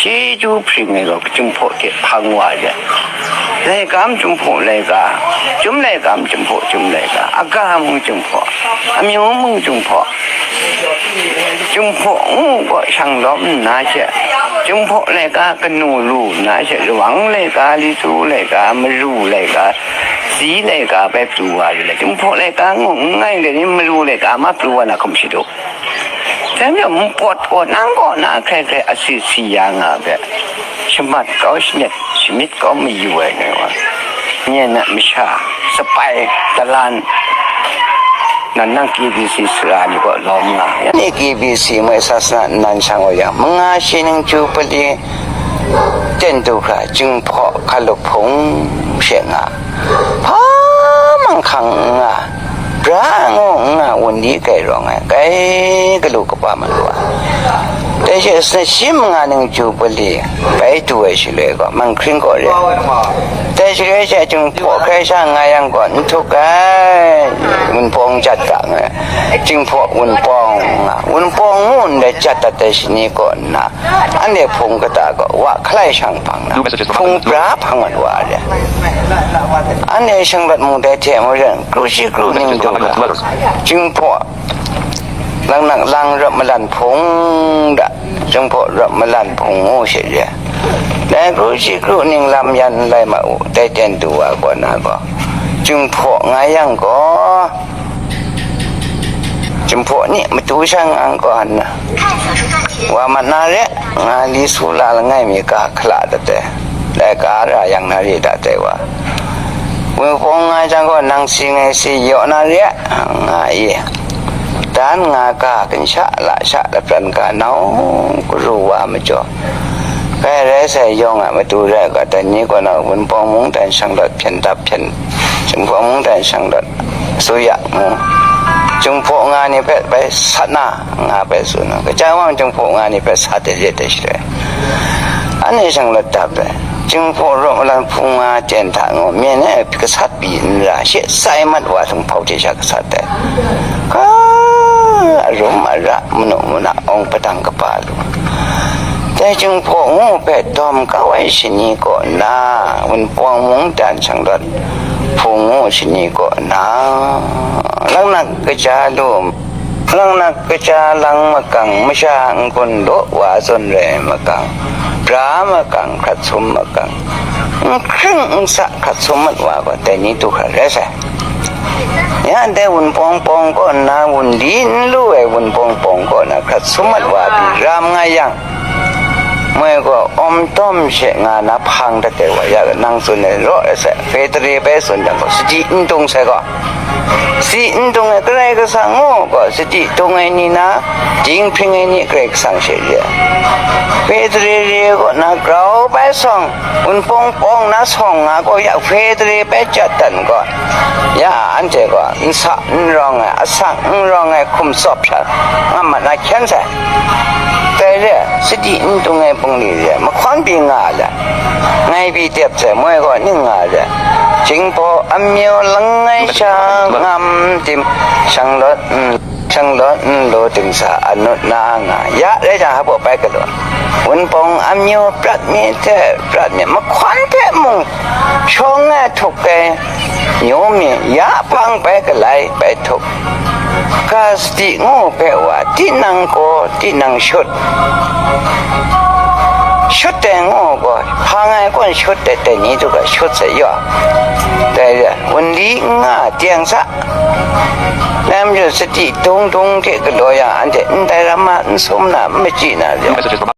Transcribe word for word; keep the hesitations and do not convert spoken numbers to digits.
Chyeju hpring ai gaw Jinghpaw hte hpang wa ai. Laika mung Jinghpaw laika, chyum laika mung Jinghpaw chyum laika, aga mung Jinghpaw, amyu mung Jinghpaw, Jinghpaw ngu gaw shang lawm nna she, Jinghpaw laika kanu lu nna she, lawang laika, li su laika, maru laika, si laika bai pru wa ai le, Jinghpaw laika ngu n ngai le ni, maru laika ma pru wa na hkum shi du. Dai majaw, npawt gaw nang kaw na hkrai hkrai asi si ya nga ai hpe, shamat kau shamyet, shamyit kau mayu ai ngai wa, nye na masha, sapai, dalan, nan nang K B C sara ni kaw lawm nga ai. Ni K B C moi sasana nnan shang wa yang, manga shi ning Jubili ten du hkra, Jinghpaw hkalup hpung she nga, hpa manghkang n nga, bra ngu n nga, wunli grai rawng ai, grai galu kaba mat wa. Dai she, sana shi manga ning Jubili bai du ai shaloi gaw, Manghkring kaw re. Dai shaloi she, Jinghpaw hkrai sha nga yang gaw, n htuk ai, wunpawng jat ga nga, Jinghpaw wunpawng nga, wunpawng ngu ndai jat dat ai shani kaw nna, anhte hpung kata gaw wa hkalai shang hpang na, hpung bra hpang mat wa ai. Anhte Shanglawt mung dai hte maren, kru shi kru ning du hkra, Jinghpaw, Langnak lang rawt malan hpung da, Jinghpaw rawt malan hpung ngu she re. Dai kru shi kru ning lam yan lai ma u, dai ten du wa kaw na gaw, Jinghpaw nga yang gaw, Jinghpaw ni matu sha nga n kaw nna, wa mat na re, nga li su la langai mi ga hkala dat ai, dai ga ra yang na re dat ai wa. Wunpawng nga jang gaw, nang si ngai si yaw na re, nga i. Dan nga ga, gansha lasha lapran ga, nau garu wa majaw, bai rai sai yawng a matu rai ga, dan ni kaw na, Wunpawng mungdan Shanglawt hpyen dap hpyen, Jinghpaw mungdan Shanglawt, Suya ngu, Jinghpaw nga ni hpe bai sat na, nga bai tsun ai. Kaja wang Jinghpaw nga ni hpe sat ai ret ai shaloi, anhte Shanglawt dap ai, Jinghpaw rawt malan hpung nga ten hta ngu, myen e kasat pyi n ra, she sai mat wa htunghpau hte sha kasat ai. Ka arum ara, manu mana awng padang kaba lu, dai Jinghpaw ngu hpe dawm kau ai shani kaw na, Wunpawng mungdan Shanglawt hpung ngu shani kaw na, Langnak kaja lu, Langnak kaja lang makang, masha n-gun law wa zawn rai makang, bra makang, hkrat sum makang, n hkring n sa hkrat sum mat wa gaw, dai ni du hkra rai sai. Ya dai Wunpawng pawng kaw nna, wunli n lu ai Wunpawng pawng kaw na hkrat sum mat wa pyi ram nga yang, moi gaw awm tawm she nga na hpang dat ai wa ya, nang tsun ai raw ai sai, Petare bai tsun jang gaw, sadi n tung sai gaw, sadi n tung ai Karai Kasang ngu gaw, sadi tung ai ni na, dinghpring ai ni Karai Kasang she re ai. Petare re kaw na grau bai sawng, Wunpawng pawng na sawng nga gaw, ya Petare bai jat dan gaw, ya anhte gaw nsa n rawng ai, asak n rawng ai hkum tsawp sha nga mat na hkyen sai. Dai re, sadi n tung ai bungli re, mahkawn pyi nga ai le, ngai pyi dep sai, moi gaw ning nga ai le, Jinghpaw amyu langai sha ngam tim, Shanglawt n, Shanglawt nlu dingsa anut na nga, ya rai jang, hpa bai galaw, Wunpawng amyu prat mi hte prat mi, mahkawn hpe mung shawng ai htuk ai, nyu mi, ya hpang bai galai bai htuk. Ga sadi ngu hpe wa, tinang gaw tinang shut, shut ai ngu gaw, hpang ai kaw shut ai, dai ni du ga shut sai yaw. Dai re, wunli n nga, teng sa. Dai majaw, sadi tung tung hte galaw yang, anhte ndai ram ma n sum na, n machyi na rai.